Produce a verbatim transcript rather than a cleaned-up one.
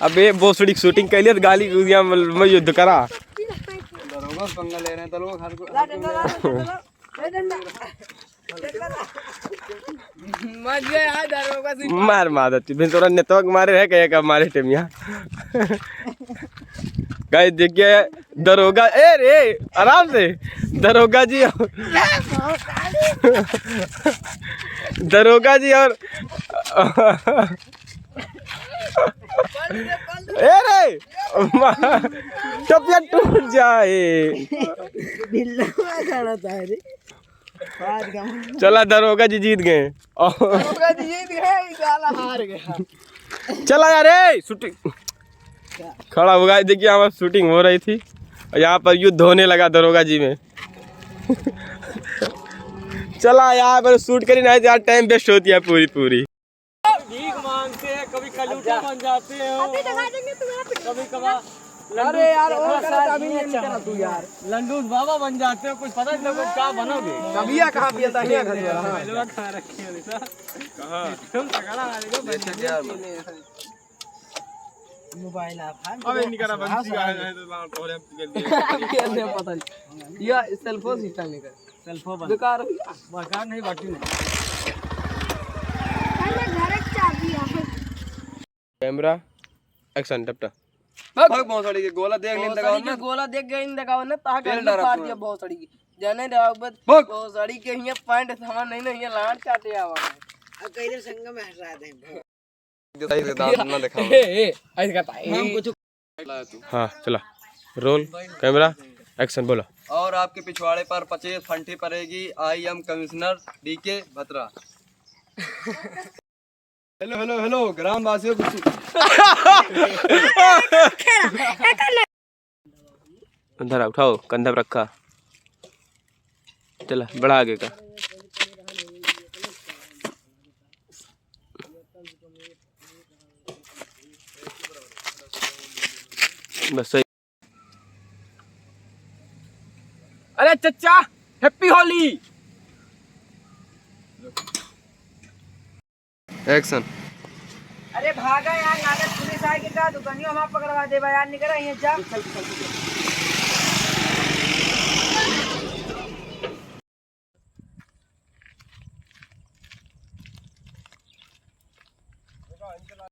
अबे भोसड़ी की shooting कैले तो गाली गुजिया में, में युद्ध करा। दरोगा से पंगा ले रहे हैं, दरोगा घर को मर गया यार दरोगा से। मार मार दती, बिन तोरा network मारे है, कहे का मारे टेमिया। Guys, देखिए, दरोगा, ए रे, आराम से। दरोगा जी और, दरोगा जी और, ए रे, टोपिया टूट जाए। बिल्ला खड़ा था रे। चला, दरोगा जी जीत गए। दरोगा जी जीत गए, ई साला हार गया। चला यार, ए, shooting खड़ा हुआ है। देखिए, हमारी shooting हो रही थी और यहाँ पर युद्ध होने लगा दरोगा जी में। चला, यहाँ पर shoot करी, नहीं तो यार, time waste होती है पूरी पूरी। भीख मांगते हैं, कभी कलूटा बन जाते हो, अभी दिखा देंगे तुम्हें। कभी कभार अरे यार, वो करत अभी नहीं करत तू यार। लंडूस बाबा बन जाते हो, कुछ पता नहीं लगता क्या बनोगे। तबिया कहाँ पिया था, क्या घर में? हाँ। हलवा खा रखे हो बेटा। कहाँ? तुम तगड़ा वाले को ये तो क्या है? मोबाइल आप, हाँ, अबे निकला, बंसी आ जाए तो लाल तोरे हम निकल दिए। पता नहीं। या cell phone system निकल। Cell phone बंद। बेकार हो गया। बेकार नहीं, बाटी नहीं। अरे, घर की चाबी है। Camera, action, टपटा। भाग। भाग, भोसड़ी के गोला देख लेन भोसड़ी दगावन के ना। गोला देख गए इन दगावन ना, ताहा तेल गंदू डारा फाड़ तू। दिया भोसड़ी की। जाने दे, अब भाग। भोसड़ी के हियाँ पैंट सामान नहीं ना, हियाँ लाड़ चाटे आवा है। अब कहीं संग में हंसा दे। सही से दांत ना दिखाओ। ए, ए, ऐसे करता है। हम कुछ हाँ, चला। Roll, camera, action, बोलो। और आपके पिछवाड़े पर पच्चीस फंटी पड़ेगी। I am commissioner D K भत्रा। Hello, hello, hello, ग्रामवासियों को सु- अंदर आओ, उठाओ, कंधा पर रखा। चला, बढ़ा आगे का। बस सही। अरे चच्चा, Happy होली। Action। अरे भागा यार, लागत पुलिस आए के का दुकानियों हमार पकड़वा देबा यार, निकल यहाँ जा।